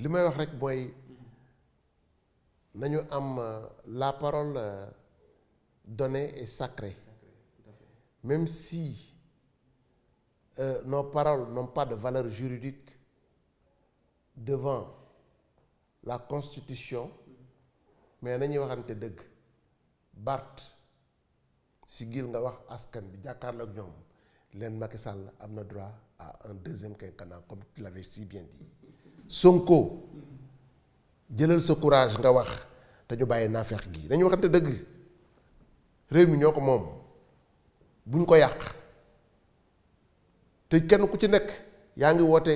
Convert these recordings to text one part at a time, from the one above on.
li may wax rek mooy nañu am la parole donnée est sacrée. Même si nos paroles n'ont pas de valeur juridique devant la Constitution, mais nañuy waxante dëgg Bart sigil nga wax askan bi jàkkaarloo ak ñoom leen Macky Sall am na droit à un deuxième quinquennat comme tu l'avais si bien dit. Sonko jëlal sa courage nga wax te ñu bàyyi naafeq gi dañuy waxante dëgg réew mi ñoo ko moom buñ ko yàq te kenn ku ci nekk yaa ngi woote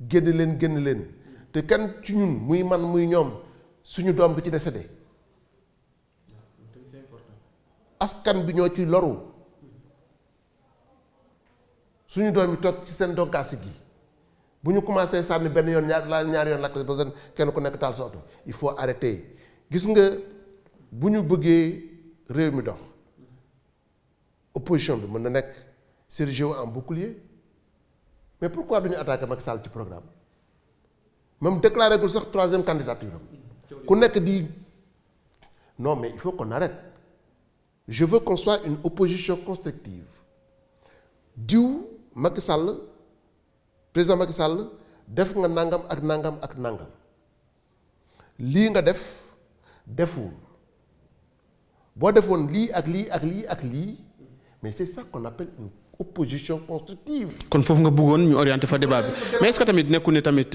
génn leen te kenn ci ñun muy man muy ñoom suñu doom bi ci décédé askan bi ñoo ci loru suñu doom bi toog ci seen donkaasi gi bu ñu commencé sànni benn yoon ñaar yoon lakk ba kenn ku nekk taal sa oto il faut arrêter gis nga bu ñu bëggee réew mi dox opposition bi mën na nekk s'ériger en bouclier mais pourquoi duñu attaquer Macky Sall ci programme même déclaré gul sax troisième candidature ku nekk di non mais il faut qu'on arrête je veux qu'on soit une opposition constructive diw Macky Sall président Macky Sall def nga nangam ak nangam ak nangam lii nga deful boo defoon lii ak lii ak lii ak lii mais c'est ça qu'on appelle une opposition constructive. kon foofu nga bëggoon ñu orienter fa débat bi mais est-ce que tamit nekku ne tamit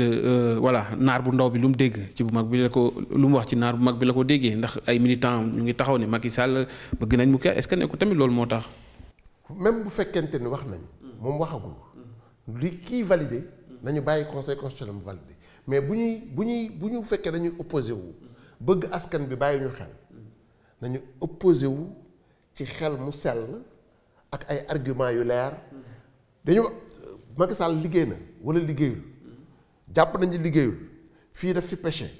voilà naar bu ndaw bi lu mu dégg ci bu mag bi la ko lu mu wax ci naar bu mag bi la ko déggee ndax ay militants ñu ngi taxaw ne Macky Sall bëgg nañ mu kii est-ce que nekku tamit loolu moo tax. même bu fekkente ni wax nañ moom waxagul li kii validé nañu bàyyi conseil constitutionnel mu validé mais bu ñu fekkee dañuy opposé wu bëgg askan bi bàyyi ñu xel nañu opposé wu ci xel mu sell ak ay arguments yu leer dañu Macky Sall liggéey na wala liggéeyul jàpp nañu liggéeyul fii daf fi péché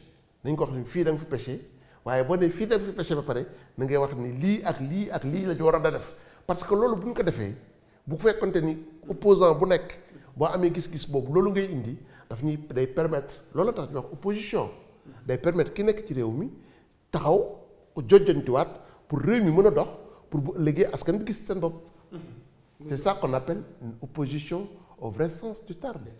nañ ko wax ni fii da nga fi péché waaye boo ne fii da nga fi péché ba pare na ngay wax ni lii ak lii ak lii la ñu war a def parce que loolu bu ñu ko defee bu fekkonte ni opposant bu nekk boo amee gis-gis boobu loolu ngay indi daf ñuy day permettre loolu tax ñu wax opposition day permettre ki nekk ci réew mi taxaw jojjantiwaat pour réew mi mën a dox pour bu ëllëgee askan bi gis seen bopp. C'est ça qu'on appelle une opposition au vrai sens du terme.